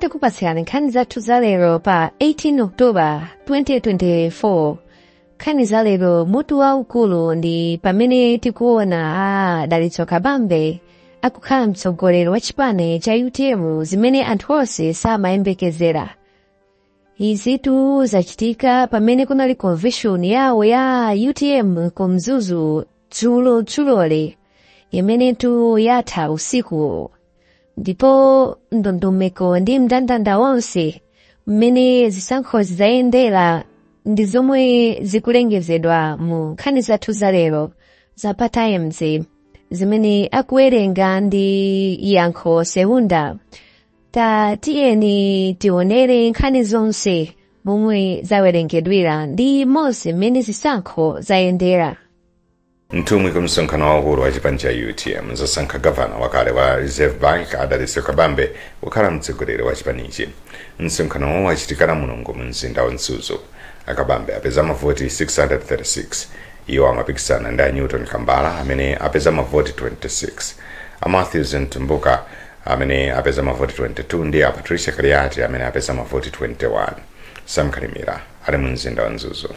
Tikupatsirani nkhani zathu za lero pa 18 October 2024. Nkhani za lero, mutu waukulu ndi pamene tikuona a Dalitso Kabambe akukhala mtsogoleri wa chipani cha UTM, zimene anthu onse samayembekezera. Izitu zachitika pamene kunali convention yawo ya UTM ku Mzuzu dzulo dzuloli, imenetu yatha usiku, ndipo ndondomeko ndi mndandanda wonse mmene zisankho zayendera ndi zomwe zikulengezedwa mu nkhani zathu za lero za pa Times, zimene akuwerenga ndi Yankho Seunda. Tatiyeni tionere nkhani zonse momwe zawerengedwera ndi monse mmene zisankho zayendera. Nthumwi ku msonkhano waukulu wa chipani cha UTM zasankha gavana wakale wa Reserve Bank, a Dalitso Kabambe, kukhala mtsogoleri wa chipanichi. Msonkhanowo wachitikira Mulungu mu mzinda wa Mzuzu. Akabambe apeza mavoti 636. Iwo amapikisana ndi a Newton Kambala amene apeza mavoti 26, a Matthews Mtumbuka amene apeza mavoti 22 ndi a Patricia Kaliati amene apeza mavoti 21. Sam Kalimira ali mu mzinda wa Mzuzu.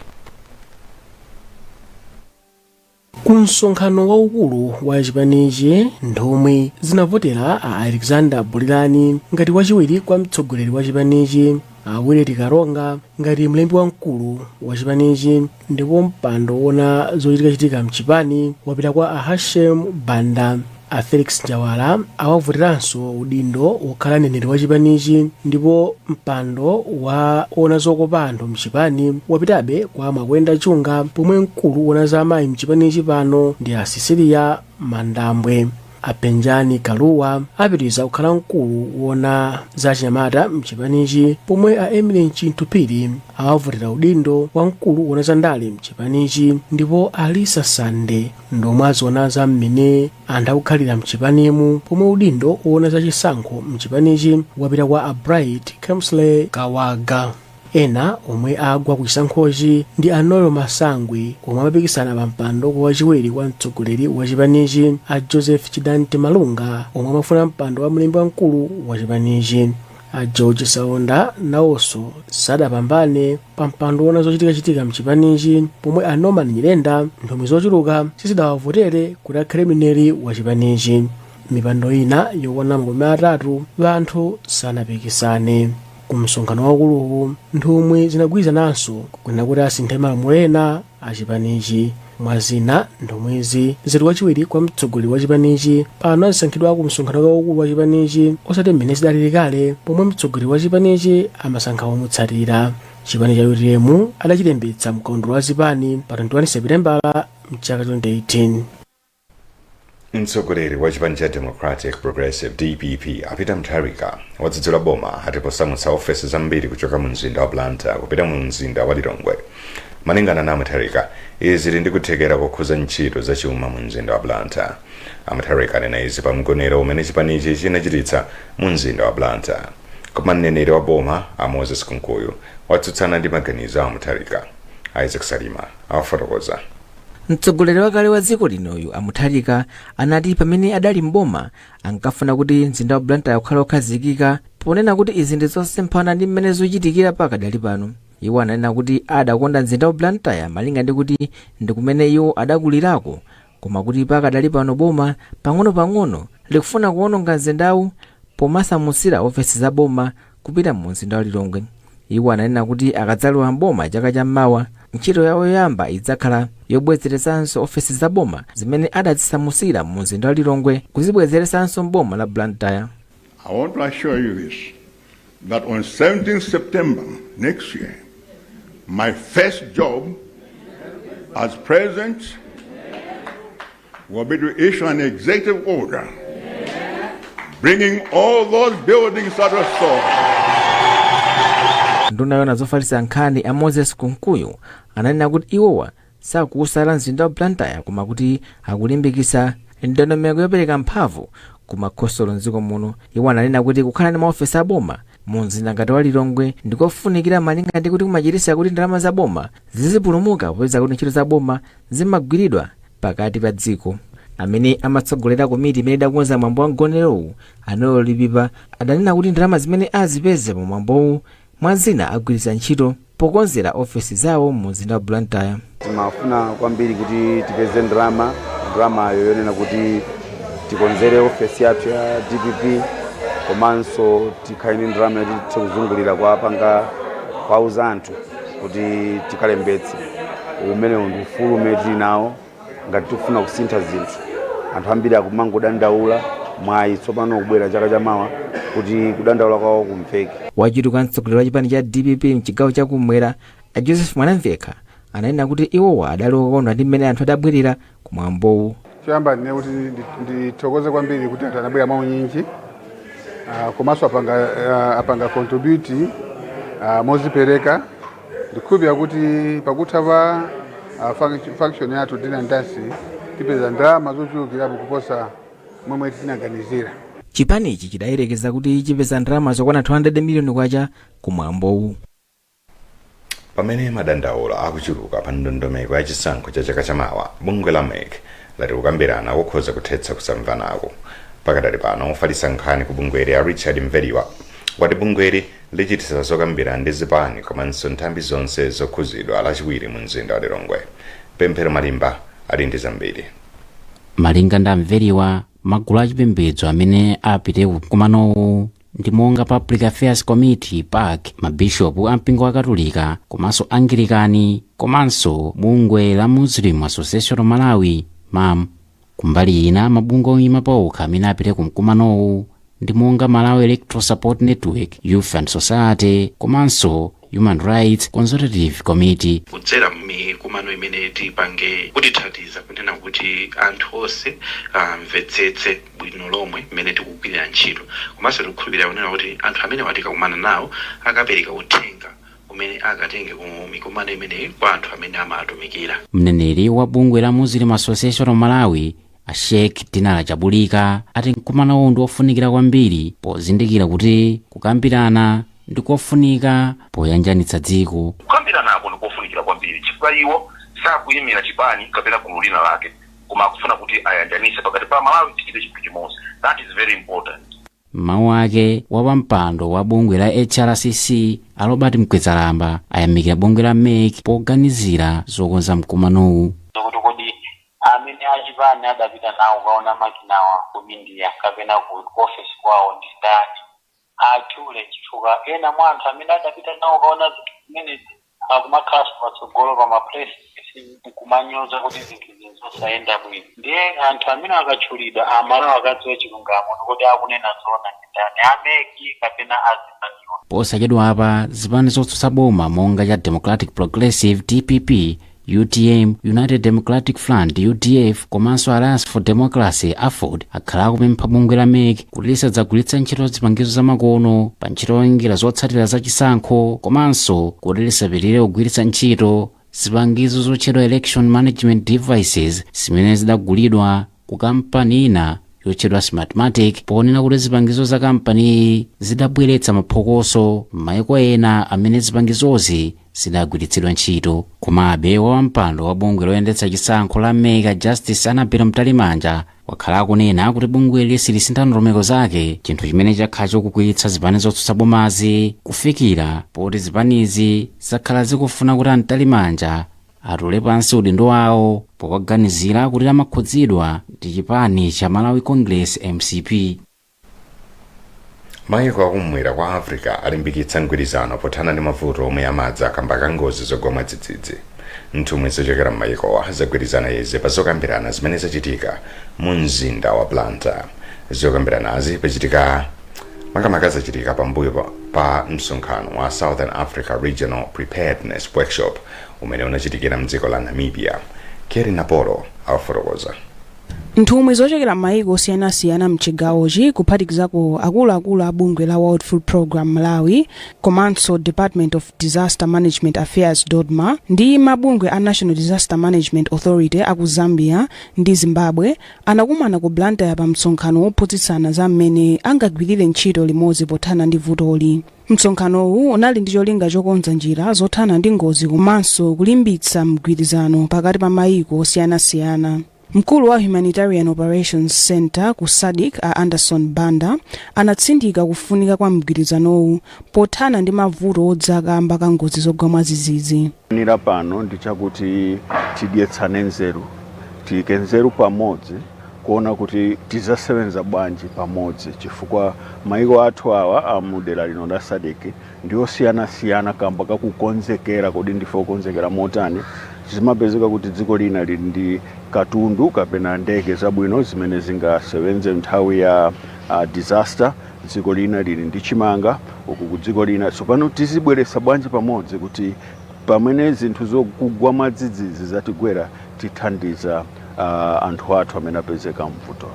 Ku msonkhano waukulu wa chipanichi, nthumwi zinavotera a Alexander Bulirani ngati wachiwiri kwa mtsogoleri wa chipanichi, a Willet Karonga ngati mlembi wamkulu wa chipanichi, ndipo mpando wona zochitikachitika mchipani wapita kwa a Hashem Banda. A Felix Njawala awavoteranso udindo wokhala mneneri wa chipanichi, ndipo mpando wa ona zokopa anthu mchipani wapitabe kwa Mwakwenda Chunga, pomwe mkulu wona za amayi mchipanichi pano ndi a Cecilia Mandambwe. A Penjani Kaluwa apitiriza kukhala mkulu wona za chinyamata mchipanichi, pomwe a Emily Mchinthuphiri awavotera udindo wa mkulu wona za ndale mchipanichi, ndipo Alisa Sande ndomwe aziona za mmene anthu akukhalira mchipanimu, pomwe udindo woona za chisankho mchipanichi wapita kwa a Bright Kemsley Kawaga. Ena omwe agwa ku chisankhochi ndi a Noel Masangwi omwe amapikisana pa mpando kwa wachiwiri kwa mtsogoleri wa chipanichi, a Joseph Chidante Malunga omwe amafuna mpando wa mlembi wamkulu wa chipanichi. A George Saonda nawonso sadapambane pa mpando wona zochitikachitika mchipanichi, pomwe a Norman Nyirenda nthumwi zochuluka sizidawavotere kuti akhale mneneri wa chipanichi. Mipando ina yokwana 30 anthu sanapikisane. Ku msonkhano waukuluwu, nthumwi zinagwirizananso kunena kuti asinthe malamulo ena a chipanichi. Mwa zina, nthumwizi ziti wachiwiri kwa mtsogoleri wa chipanichi pano azisankhidwa ku msonkhano waukulu wa chipanichi, osati mmene zidalili kale pomwe mtsogoleri wa chipanichi amasankha omutsatira. Chipani cha UTM adachilembetsa mkaundula wa zipani pa 21 Sepitembala mchaka 2018. Mtsogoleri wa chipani cha Democratic Progressive, DPP, a Peter Mutharika wadzudzula boma ati posamutsa ofesi zambiri kuchoka mu mzinda wa Blantyre kupita mu mzinda wa Lilongwe. Malingana na Mutharika, izi zili ndi kuthekera kokhuza ntchito zachuma mu mzinda wa Blantyre. A Mutharika anena izi pa mgonero umene chipanichi chinachititsa mu mzinda wa Blantyre. Koma mneneri wa boma, a Moses Kunkuyu, watsutsana ndi maganizo a Mutharika. Isaac Salima awafotokoza. Mtsogoleri wakale wa dziko linoyu, a Mutharika, anati pamene adali mboma ankafuna kuti mzinda wa Blantyre ukhale okhazikika, ponena kuti izi ndi zosemphana ndi mmene zikuchitikira pakadali pano. Iwo ananena kuti adakonda mzinda wa Blantyre malinga ndi kuti ndi kumene iwo adakulirako, koma kuti pakadali pano boma pang'ono-pang'ono likufuna kuwononga mzindawu pomasamutsira ofesi za boma kupita mu mzinda wa Lilongwe. Iwo ananena kuti akadzalowa mboma chaka cham'mawa, ntchito yawo yoyamba idzakhala yobwezeretsanso ofesi za boma zimene adazisamutsira mu mzinda wa Lilongwe kuzibwezeretsanso mboma la Blantyre. I want to assure you this, that on 17 September next year, my first job as president will be to issue an executive order bringing all those buildings that were sold. Nduna yona zofalitsa nkhani, a Moses Kunkuyu, ananena kuti iwowa sakuusala mzinda wa Blantyre, koma kuti akulimbikitsa ndondomeko yopereka mphamvu ku makhonsolo mdziko muno. Iwo ananena kuti kukhala ndi maofesi aboma mu mzinda ngati wa Lilongwe ndikofunikira, malinga ndi kuti kumachititsa kuti ndalama za boma zizipulumuka, popeza kuti ntchito za boma zimagwiridwa pakati pa dziko. Amene amatsogolera komiti imene idakonza mwambo wa mgonerowu, a Noel Lipipa, adanena kuti ndalama zimene azipeze pa mwambowu, mwa zina, agwiritsa ntchito pokonzera ofesi zawo mu mzinda wa Blantyre. Timafuna kwambiri kuti tipeze ndalama, ndalamayo yonena kuti tikonzere ofesi yathu ya DPP, komanso tikhale ndi ndalama yoti tithe kuzungulira kwa kwauza anthu kuti tikalembetse. Umenewu ndi ufulu umene tili nawo ngati tikufuna kusintha zinthu. Anthu ambiri akumangodandaula. Mwayi tsopano kubwera chaka chamawa kuti kudandaula kwawo kumveke. Wachiwiri kwa mtsogoleri wa chipani cha DPP mchigawo chakumwera, a Joseph Mwanamvekha, ananena kuti iwowa adali okondwa ndi mmene anthu adabwerera kumwambowu. Choyamba ndine kuti ndithokoze kwambiri kuti anthu anabwera mwaunyinji, komanso apanga contribute mozipereka. Ndikhulupirira kuti pakutha pa function yathu, dinner and dance, tipeza ndalama zochulukirapo kuposa momwe tinaganizira. Chipanichi chidayerekeza kuti chipeza ndalama zokwana 200 miliyoni kwacha kumwambowu. Pamene madandaulo akuchuluka pa ndondomeko ya chisankho cha chaka chamawa, bungwe la MEC lati kukambirana kukhoza kuthetsa kusamvanako. Pakadali pano, ofalitsa nkhani ku bungweli, a Richard Mveriwa, wati bungweli lichititsa zokambirana ndi zipani komanso nthambi zonse zokhuzidwa Lachiwiri mu mzinda wa Lilongwe. Pemphero Malimba ali ndi zambiri. Malinga ndi Amveriwa, magulu achipembedzo amene apite kumkumanowu ndi monga Public Affairs Committee, PAC, mabishopu a mpingo wa Katolika komanso Angilikani, komanso bungwe la Muslim Association of Malawi, MAM. Kumbali ina, mabungwe oyima pawokha amene apite kumkumanowu ndi monga Malawi Electoral Support Network, Youth and Society komanso Human Rights Consultative Committee. Kudzera m'mikumano imene tipange kutithandiza kunena kuti anthu onse amvetsetse bwino lomwe mmene tikugwirira ntchito, komanso tikukhulupirira kunena kuti anthu amene tikakumana nawo akapereka uthenga umene akatenge ku mikumano imeneyi kwa anthu amene amatumikira. Mneneri wa bungwe la Muslim Association of Malawi, a Sheikh Dinala Chabulika, ati mkumanowu ndi wofunikira kwambiri pozindikira kuti kukambirana ndi kofunika poyanjanitsa dziko. Kukambiranako ndikofunikira kwambiri chifukwa iwo sakuyimira chipani kapena gulu lina lake, koma akufuna kuti ayanjanise pakati pa Malawi, tichite chinthu chimodzi. That is very important. Mawu ake, wapampando wa bungwe la HRCC, a Robert Mkwezalamba, ayamikira bungwe la MEC poganizira zokonza mkumanowu. Kuti kodi amene achipani adapita nawo kukaona makinawa ku India kapena ku ofesi kwawo ndi ndani, atchule, chifukwa ena mwa anthu amene adapita nawo kukaona zinthu zimenezi akumakhalanso patsogolo pa ma press nkumanyoza kuti zinthu zosayenda bwino. Ndiye anthu amene akatchulidwa, Amalawi akadziwa chilungamo, ndikuti akunena zoona ndi ndani, a MEC kapena azipaniwa? Posachedwapa, zipani zotsutsa boma monga cha Democratic Progressive, DPP, UTM, United Democratic Front, UDF, komanso Alliance for Democracy, AFORD, akhala akupempha bungwe la MEC kuti lisadzagwiritse ntchito zipangizo zamakono pa ntchito yowerengera zotsatira za chisankho, komanso kuti lisapitirire kugwiritsa ntchito zipangizo zotchedwa election management devices zimene zidagulidwa ku kampani ina yotchedwa Smartmatic, ponena kuti zipangizo za kampaniyi zidabweretsa maphokoso m'mayiko ena amene zipangizozi zidagwiritsidwa ntchito. Komabe, wapampando wa bungwe loyendetsa chisankho la MEC, Justice Annabel Mtalimanja, wakhala akunena kuti bungweli silisintha ndondomeko zake, chinthu chimene chakhala chikukwiyitsa zipani zotsutsa bomazi, kufikira poti zipanizi zakhala zikufuna kuti a Mtalimanja atule pansi udindo wawo powaganizira kuti amakhudzidwa ndi chipani cha Malawi Congress, MCP. Mayiko akumwera kwa Africa alimbikitsa mgwirizano pothana ndi mavuto omwe amadza kamba ka ngozi zogwa mwadzidzidzi. Nthumwi zochokera m'mayikowa zagwirizana izi pa zokambirana zimene zachitika mu mzinda wa Blantyre. Zokambiranazi pachitika makamaka zachitika pambuyo pa msonkhano wa Southern Africa Regional Preparedness Workshop umene unachitikira mdziko la Namibia. Keri Napolo afotokoza. Nthumwi zochokera m'mayiko osiyanasiyana mchigawochi, kuphatikizako akuluakulu a bungwe la World Food Program Malawi komanso Department of Disaster Management Affairs, DoDMA, ndi mabungwe a National Disaster Management Authority aku Zambia ndi Zimbabwe, anakumana ku Blantyre pa msonkhano wophunzitsana za mmene angagwirire ntchito limodzi pothana ndi vutoli. Msonkhanowu unali ndi cholinga chokonza njira zothana ndi ngozi komanso kulimbitsa mgwirizano pakati pa mayiko osiyanasiyana. Mkulu wa Humanitarian Operations Center ku SADC, a Anderson Banda, anatsindika kufunika kwa mgwirizanowu pothana ndi mavuto odza kamba ka ngozi zogwa mwadzidzidzi. Nira pano ndi chakuti tidyetsane nzeru, tiyike nzeru pamodzi kuona kuti tizasebenza bwanji pamodzi, chifukwa maiko athu awa amudera lino la SADC ndi osiyanasiyana kamba kakukonzekera. Kodi ndife okonzekera motani? Zimapezeka kuti dziko lina lili ndi katundu kapena ndege zabwino zimene zingasebenze nthawi ya disaster, dziko lina lili ndi chimanga uku ku dziko lina. Tsopano tizibweretsa bwanji pamodzi kuti pamene zinthu zokugwa mwadzidzidzi zatigwera, tithandiza anthu athu amene apezeka mvutolo.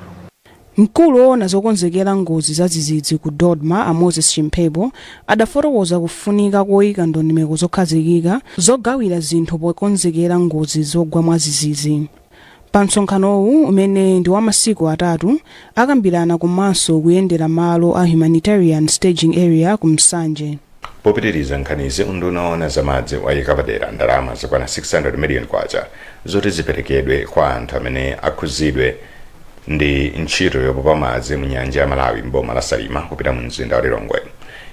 Mkulu woona zokonzekera ngozi zadzidzidzi ku DoDMA, a Moses Chimphepo, adafotokoza kufunika koyika ndondomeko zokhazikika zogawira zinthu pokonzekera ngozi zogwa mwadzidzidzi. Pa msonkhanowu, umene ndi wa masiku 3, akambirana komanso kuyendera malo a humanitarian staging area ku Nsanje. Popitiriza nkhanizi, unduna woona zamadzi wayika padera ndalama zokwana 600 million kwacha zoti ziperekedwe kwa anthu amene akhuzidwe ndi ntchito yopopa madzi mu nyanja ya Malawi mboma la Salima kupita mu mzinda wa Lilongwe.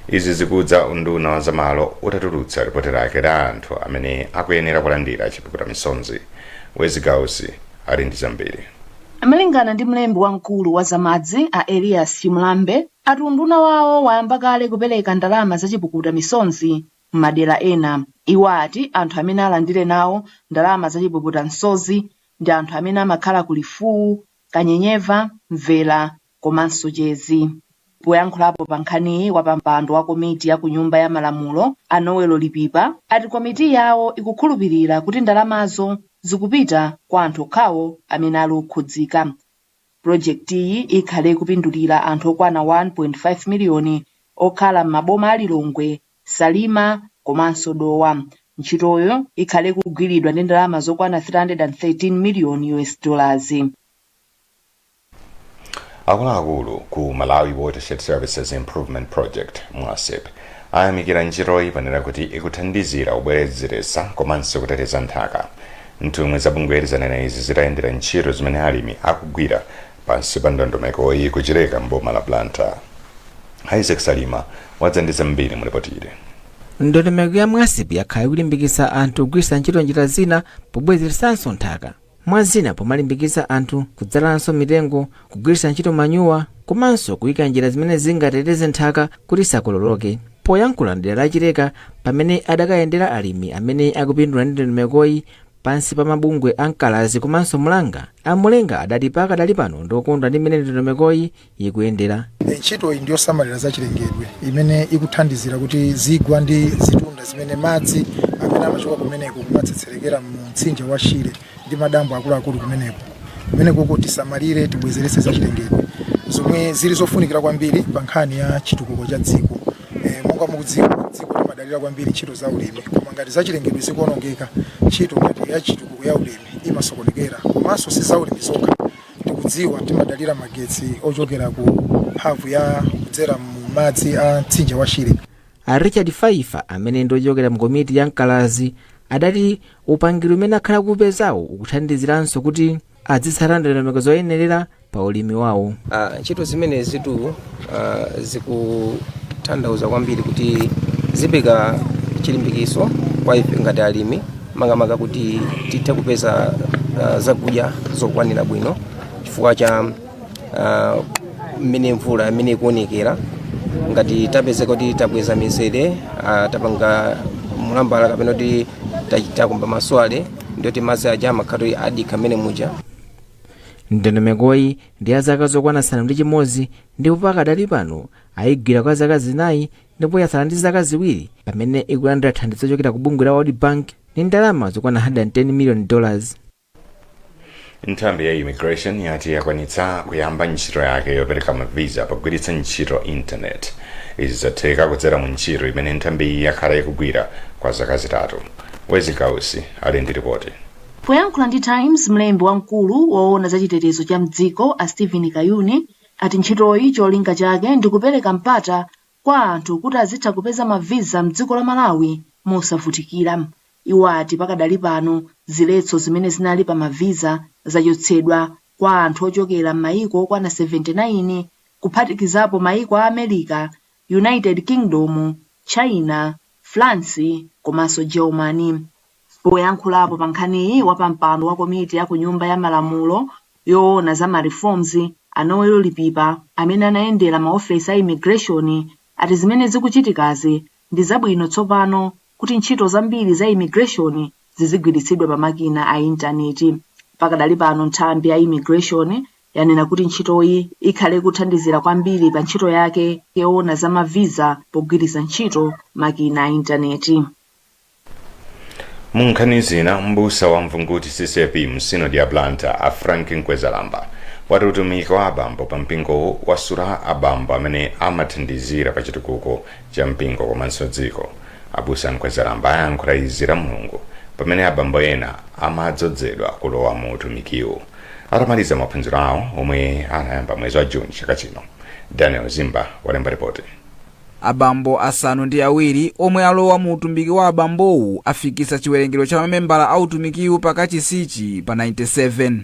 Izi zikudza unduna wa zamalo utatulutsa ripoti lake la anthu amene akuyenera kulandira chipukuta misonzi. Wezigausi ali ndi zambiri. Malingana ndi mlembi wamkulu wa zamadzi, a Elias Chimulambe, ati unduna wawo wayamba kale kupereka ndalama zachipukuta misonzi m'madera ena. Iwo ati anthu amene alandire nawo ndalama zachipukuta misozi ndi anthu amene amakhala ku Lifuwu, Kanyenyeva, Mvera komanso Chezi. Poyankhulapo pa nkhaniyi, wapampando wa komiti ya ku Nyumba ya Malamulo, a Noel Lipipa, ati komiti yawo ikukhulupirira kuti ndalamazo zikupita kwa anthu okhawo amene ali okhudzika. Pulojekitiyi ikhale ikupindulira anthu okwana 1.5 miliyoni okhala m'maboma a Lilongwe, Salima komanso Dowa. Ntchitoyo ikhale ikugwiridwa ndi ndalama zokwana 313 million US dollars. Akuluakulu ku Malawi Watershed Services Improvement Project, MWASIP, ayamikira ntchitoyi ponena kuti ikuthandizira kubwezeretsa komanso kuteteza nthaka. Nthumwi za bungweli zanena izi zitayendera ntchito zimene alimi akugwira pansi pa ndondomekoyi kuchileka mboma la Blantyre. Isaac Salima wadza ndi zambiri mu ripoti ili. Ndondomeko ya MWASIP yakhala ikulimbikitsa anthu kugwiritsa ntchito njira zina pobwezeretsanso nthaka, mwa zina pomalimbikitsa anthu kudzalanso mitengo, kugwiritsa ntchito manyuwa komanso kuyika njira zimene zingateteze nthaka kuti isakololoke. Poyankhula mdera la Chileka pamene adakayendera alimi amene akupindula ndi ndondomekoyi pansi pa mabungwe a Mkalazi komanso Mulanga, aMulenga adati pakadali pano ndokondwa ndi mmene ndondomekoyi ikuyendera. Ntchito iyi ndiyosamalira zachilengedwe imene ikuthandizira kuti zigwa ndi zitunda zimene madzi amene amachoka kumeneko kumatsetserekera mu mtsinje wa Shire ndi madambo akuluakulu kumeneko tisamalire, tibwezeretse zachilengedwe zomwe zili zofunikira kwambiri pa nkhani ya chitukuko cha dziko. Monga mukudziwa, dziko limadalira kwambiri ntchito za ulimi, koma ngati zachilengedwe zikuonongeka, ntchito ngati ya chitukuko ya ulimi imasokonekera. Komanso si za ulimi zokha, tikudziwa timadalira magetsi ochokera ku mphamvu ya kudzera mu madzi a mtsinje wa Shire. A Richard Pfeiffer, amene ndi ochokera mu komiti ya Mkalazi, adati upangiri umene akhala kupezawo ukuthandiziranso kuti adzitsata ndondomeko zoyenerera pa ulimi wawo. Ntchito zimenezitu zikutanthauza kwambiri kuti zipereka chilimbikitso kwa ife ngati alimi, makamaka kuti tithe kupeza zakudya zokwanira bwino, chifukwa cha mmene mvula imene ikuonekera. Ngati tapezeka kuti tabweza mizere, tapanga mulambala kapena kuti takumba maswale, ndiyoti madzi aja amakhala kuti adikha mmene muja. Ndondomekoyi ndi ya zaka zokwana 6, ndipo pakadali pano ayigwira kwa zaka 4 ndipo yatsala ndi zaka 2, pamene ikulandira thandizo lochokera ku bungwe la World Bank ndi ndalama zokwana 110 million dollars. Nthambi ya immigration yati yakwanitsa kuyamba ntchito yake yopereka mavisa pogwiritsa ntchito internet. Izi zatheka kudzera mu ntchito imene nthambiyi yakhala ikugwira kwa zaka 3. Wezigausi ali ndi ripoti. Poyankhula ndi Times, mlembi wamkulu woona za chitetezo cha mdziko, a Stephen Kayuni, ati ntchitoyi cholinga chake ndi kupereka mpata kwa anthu kuti azitha kupeza mavisa mdziko la Malawi mosavutikira. Iwo ati pakadali pano Ziletso zimene zinali pa mavisa zachotsedwa kwa anthu ochokera m'mayiko okwana 79, kuphatikizapo mayiko a America, United Kingdom, China, France komanso Germany. Poyankhulapo pa nkhaniyi, wapampando wa komiti ya ku Nyumba ya Malamulo yoona za ma reforms, a Noel Lipipa, amene anayendera maofesi a immigration, ati zimene zikuchitikazi ndi zabwino tsopano kuti ntchito zambiri za immigration zizigwiritsidwa pa makina a intaneti. Pakadali pano, nthambi ya immigration yanena kuti ntchitoyi ikhale kuthandizira kwambiri pa ntchito yake yoona za mavisa pogwiritsa ntchito makina a intaneti. Mu nkhani zina, mbusa wa Mvunguti CCAP mu Synod ya Blantyre, a Frank Mkwezalamba, wati utumiki wa abambo pa mpingowu wasula abambo amene amathandizira pa chitukuko cha mpingo komanso dziko. Abusa Mkwezalamba ayankhula izi la Mulungu pamene abambo ena amadzozedwa kulowa mu utumikiwu atamaliza maphunziro awo omwe anayamba mwezi wa Juni chaka chino. Daniel Zimba walemba ripoti. Abambo 7 omwe alowa mu utumiki wa abambowu afikisa chiwerengero cha mamembala a utumikiwu pakachisichi pa 97.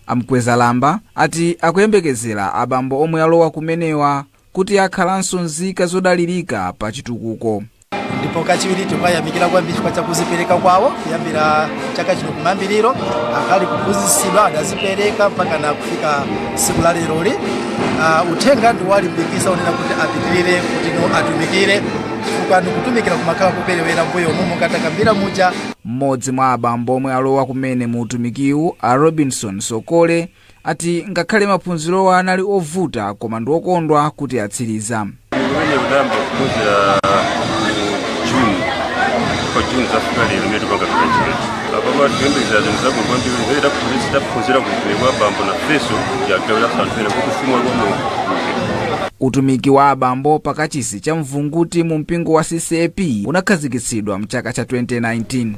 Amkwezalamba ati akuyembekezera abambo omwe alowa kumenewa kuti akhalanso nzika zodalirika pa chitukuko. Ndipo kachiwiri, tikuyamikira kwambiri chifukwa chakuzipereka kwawo. Kuyambira chaka chino kumayambiriro akhali kuphunzitsidwa, adazipereka mpaka na kufika tsiku la leroli. Uthenga ndi walimbikisa onena kuti apitirire kuti no atumikire, chifukwa ndikutumikira kumakhala kuperewera mbuyo momwe ngatakambira muja. Mmodzi mwa abambo omwe alowa kumene mu utumikiwu, a Robinson Sokole, ati ngakhale maphunzirowa anali ovuta, koma ndi okondwa kuti atsiriza. Kumene kudayamba kuphunzira mu June, pa June zafika lero imene tipanga graduate. Apapa tikuyembekezera zinthu zabwino kwambiri zimene taphunzira kuutumiki wa abambo, na feso yagawiranso anthu ena kuti ufumu wake wa Mulungu. Utumiki wa abambo pakachisi cha Mvunguti mu mpingo wa CCAP unakhazikitsidwa mchaka cha 2019.